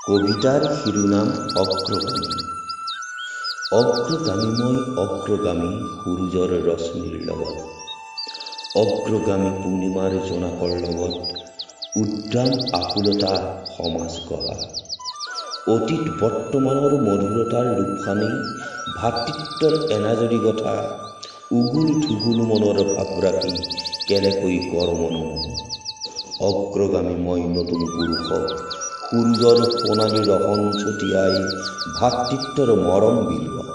কবিতাৰ শিৰোনাম অগ্ৰগামী। অগ্ৰগামী মই, অগ্ৰগামী সূৰুযৰ ৰশ্মিৰ লগত, অগ্ৰগামী পূৰ্ণিমাৰ জোনাকৰ লগত, উদ্দাম আকুলতা সমাজ গঢ়া, অতীত বৰ্তমানৰ মধুৰতাৰ ৰূপ সানি ভাতৃত্বৰ এনাজৰী গঠা, উগুল থুগুল মনৰ ভাৱ ৰাখি কেনেকৈ কৰ্মনো। অগ্ৰগামী মই নতুন পুৰুষক সূৰুযৰ সোণালী ৰহণ ছটিয়াই ভাতৃত্বৰ মৰম বিলোৱা।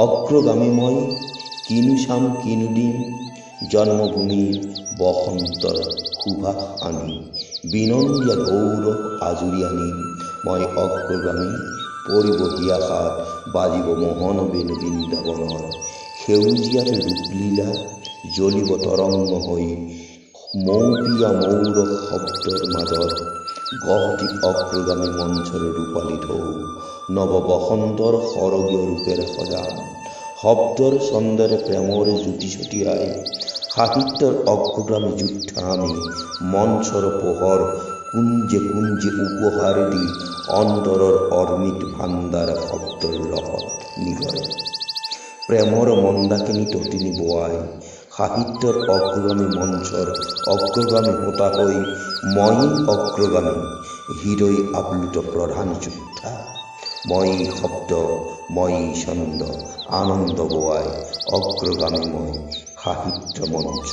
অগ্ৰগামী মই কিনো চাম কিনো দিম, জন্মভূমিৰ বসন্তৰ সুবাস আনি বিনন্দীয়া গৌৰৱ আজুৰি আনিম। মই অগ্ৰগামী পৰিব হিয়াখাত বাজিব মোহন বেণু বৃন্দাবনৰ সেউজীয়াৰ ৰূপলীলা, জ্বলিব তৰংগ হৈ মৌপিয়া মৌৰস শব্দৰ মাজত গঢ় দি অগ্ৰগামী মঞ্চৰ ৰূপালী ঢৌ, নৱ বসন্তৰ সৰগীয় ৰূপেৰে সজাম শব্দৰ ছন্দেৰে প্ৰেমৰ জ্যোতি ছটিয়াই। সাহিত্যৰ অগ্ৰগামী যোদ্ধা আমি মঞ্চৰ পোহৰ কুঞ্জে কুঞ্জে উপহাৰ দি অন্তৰৰ অৰ্মিত ভাণ্ডাৰ শব্দৰ ৰসত নিগৰে প্ৰেমৰ মন্দাকিনী তটিনী বোৱাই। সাহিত্যৰ অগ্ৰগামী মঞ্চৰ অগ্ৰগামী হোতা হৈ ময়েই অগ্ৰগামী, হৃদয় আপ্লুত প্ৰধান যোদ্ধা। ময়েই শব্দ, ময়েই ছন্দ, আনন্দ বোৱাই অগ্ৰগামী মই সাহিত্য মঞ্চ।